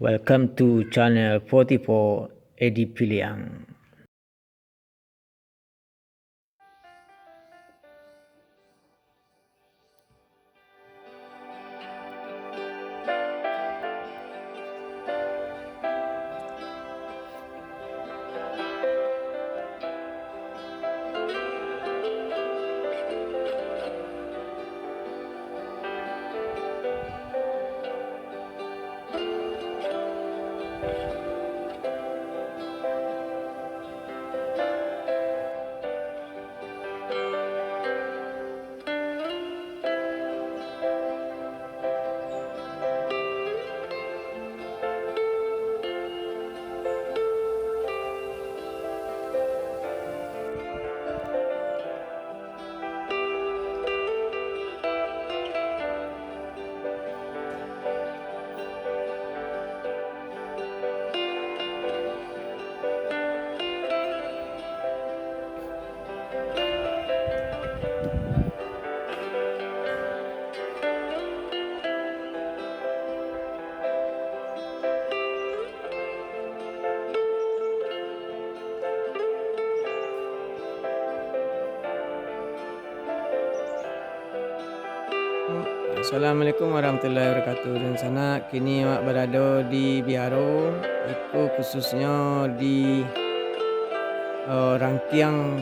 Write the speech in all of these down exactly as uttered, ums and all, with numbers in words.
Welcome to channel forty-four, Edi Piliang. Assalamualaikum warahmatullahi wabarakatuh. Dunsanak, kini awak barado di Biaro, iko khususnyo di, eh, rangkiang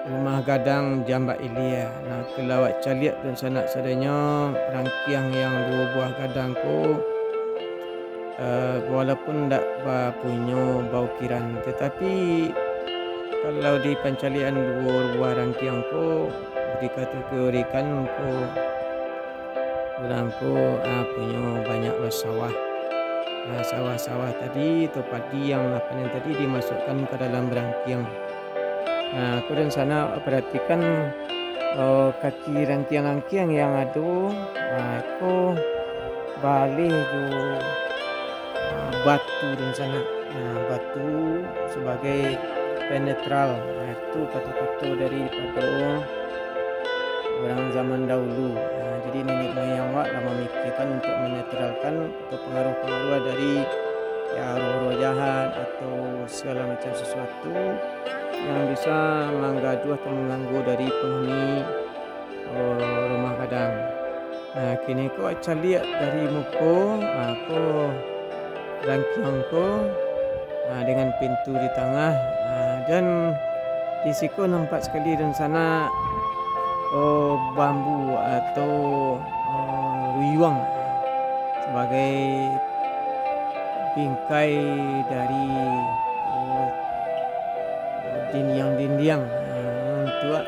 rumah gadang Jambak Ilia. Nah, kalau awak caliak dunsanak sadonyo, rangkiang yang duo buah gadang ko, eh, walaupun ndak bapunyo baukiran, tatapi kalau di pancaliakan duo buah rangkiang ko, dikategorikan ko, urang ko, ah, punyo banyak basawah. Nah, sawah-sawah tadi atau padi yang lah panen tadi dimasukkan ka dalam rangkiang. Nah, ko dunsanak, perhatikan, eh, kaki rangkiang-rangkiang yang ado, nah, ko baaleh jo, ah, batu dunsanak. Nah, batu sabagai penetral. Nah, itu kato-kato daripado urang zaman dahulu. Nah, jadi, niniak moyang awak lah mamikiakan untuk menetralkan atau pangaruah-pangaruah dari, ya, roh-roh jahat atau sagalo macam sasuatu yang bisa manggaduah atau mangganggu dari panghuni, eh, rumah gadang. Nah, kini ko caliak dari muko, ah, ko rangkiang ko, ah, dengan pintu di tangah, ah, dan di siko nampak sakali dunsanak, eh, bambu atau, eh, ruyuang sabagai bingkai dari, eh, dindiang-dindiang, eh, untuak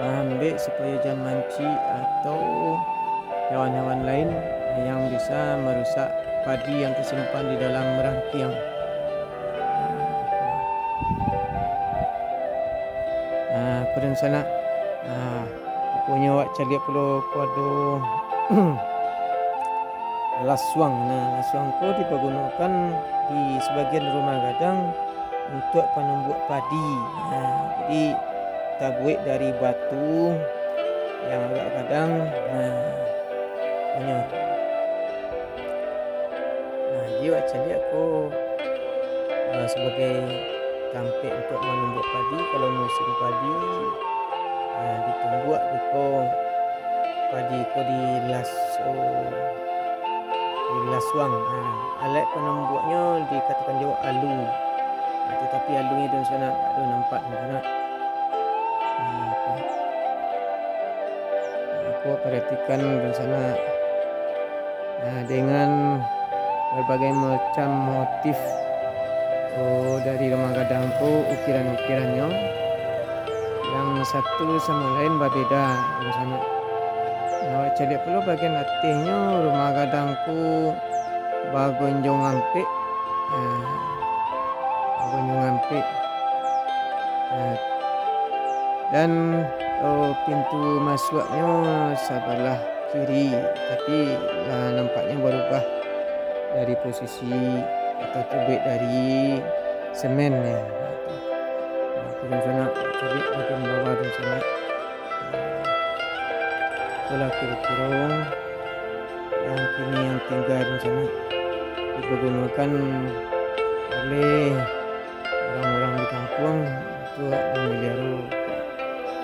maambek supayo jan mancik atau hewan-hewan lain yang bisa marusak padi yang tasimpan di dalam rangkiang. Nah, ko dunsanak. Nah, ruponyo awak caliak pulo ko ado lasuang. Nah, lasuang ko dipagunokan di sabagian rumah gadang untuak panumbuak padi. Nah, jadi tabuek dari batu yang agak gadang. Nah, punyo. Nah, iyo awak caliak ko, ah, sabagai tampek untuak manumbuak padi. Kalau musim padi, ah, ditumbuak ko padi ko di las-, oh, di lasuang. Ah, alek panumbuaknyo dikatokan juo alu. Ah, tatapi alunyo dunsanak ndak ado nampak dunsanak. Ah, tu. Ah, ko paratikan dunsanak. Nah, dengan berbagai macam motif, oh, dari rumah gadang tu, ukiran-ukirannya yang satu sama lain babeda, misalnya. Nah, awak caliak pulo bagian atehnyo, rumah gadang tu bagonjong ampek. Nah, bagonjong ampek. Nah, dan, oh, pintu masuaknyo sabalah kiri, tapi lah nampaknyo barubah dari posisi atau tubuik dari semen, ya. Nah, tu dunsanak, caliak bagian bawah dunsanak. Nah, itulah kiro-kiro yang kini yang tingga dunsanak. Di digunokan oleh urang-urang di kampuang untuak mamaliharo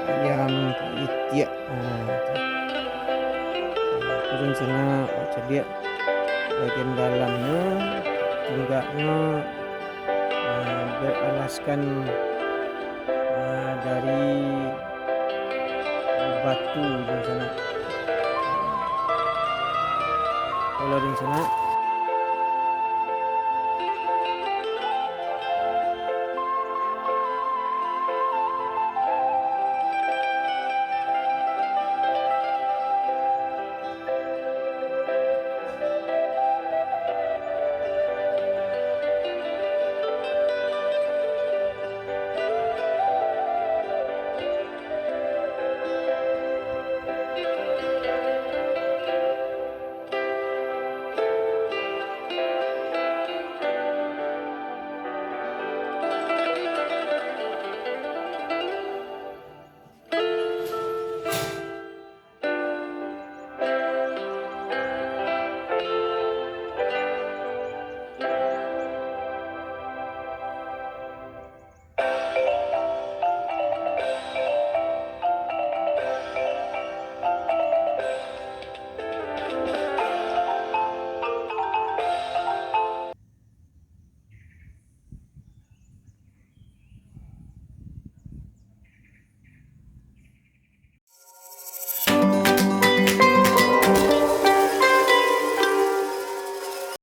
ayam, itiak. Nah, itu. Nah, itu dunsanak, awak caliak bagian dalamnyo, tunggaknyo, nah, baalaskan, nah, dari batu dunsanak. Kalau dunsanak,